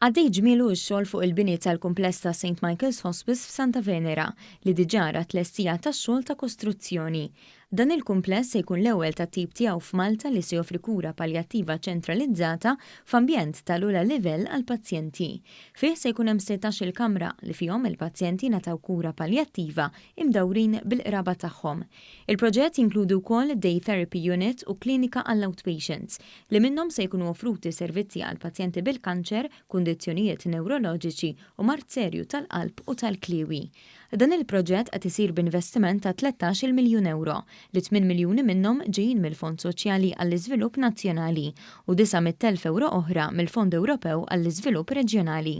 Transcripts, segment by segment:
Għaddej ġmielu x-xogħol fuq il-bini tal-kumpless ta' St Michael's Hospice f'Santa Venera li diġà ra tlestija tax-xogħol ta' kostruzzjoni. Dan il-kumpless se jkun l-ewwel tat-tip tiegħu f'Malta li se joffri kura paljattiva ċentralizzata f'ambjent tal-ogħla livell għall-pazjenti. Fih se jkun hemm 16-il kamra li fihom il-pazjenti jingħataw kura paljattiva imdawrin bil-qraba tagħhom. Il-proġett jinkludi wkoll day therapy unit u klinika għall-outpatients li minnhom se jkunu offruti servizzi għal pazjenti bil-kanċer, kundizzjonijiet newroloġiċi u mard serju tal-qalb u tal-kliewi. Dan il-proġett qed isir b'investiment ta' 13-il miljun ewro, li 8 miljuni minnhom ġejjin mill-Fond Soċjali għall-Iżvilupp Nazzjonali u 900,000 ewro oħra mill-Fond Ewropew għall-Iżvilupp Reġjonali.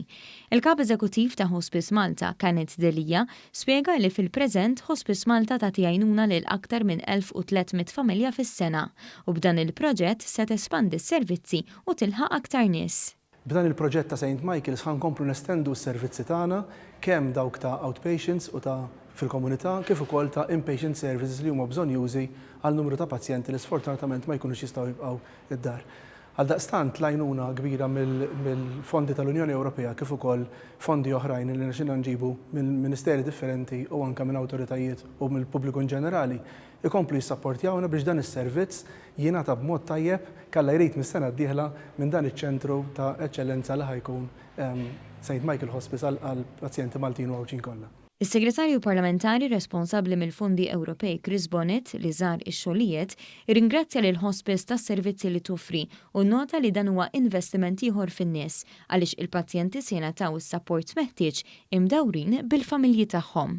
Il-Kap Eżekuttiv ta' Hospice Malta, Kenneth Delia, spjega li fil-preżent Hospice Malta tagħti għajnuna lil aktar minn 1,300 familja fis-sena u b'dan il-proġett se tespandi s-servizzi u tilħaq aktar nies. B'dan il-proġett ta' St Michael's ħa nkomplu nestendu s-servizzi tagħna kemm dawk ta' outpatients u ta' fil-komunità kif ukoll ta' inpatient services li huma bżonnjużi għal numru ta' pazjenti li sfortunatament ma jkunux jistgħu jibqgħu id-dar. Għaldaqstant l-għajnuna kbira mill-fondi tal-Unjoni Ewropea kif ukoll fondi oħrajn li rnexxielna nġibu minn ministeri differenti u anke minn awtoritajiet u mill-pubbliku in ġenerali ikomplu jissapportjawna biex dan is-servizz jingħata b'mod tajjeb k'Alla jrid mis-sena d-dieħla minn dan iċ-ċentru ta' eċċellenza li ħa jkun St Michael Hospice għall-pazjenti Maltin u Għawdxin kollha. Is-Segretarju Parlamentari responsabbli mill-Fondi Ewropej Chris Bonett li żar ix-xogħlijiet irringrazzja lil Hospice tas-servizzi li toffri u nnota li dan huwa investiment ieħor fin-nies għaliex il-pazjenti se jingħataw is-sapport meħtieġ imdawrin bil-familji tagħhom.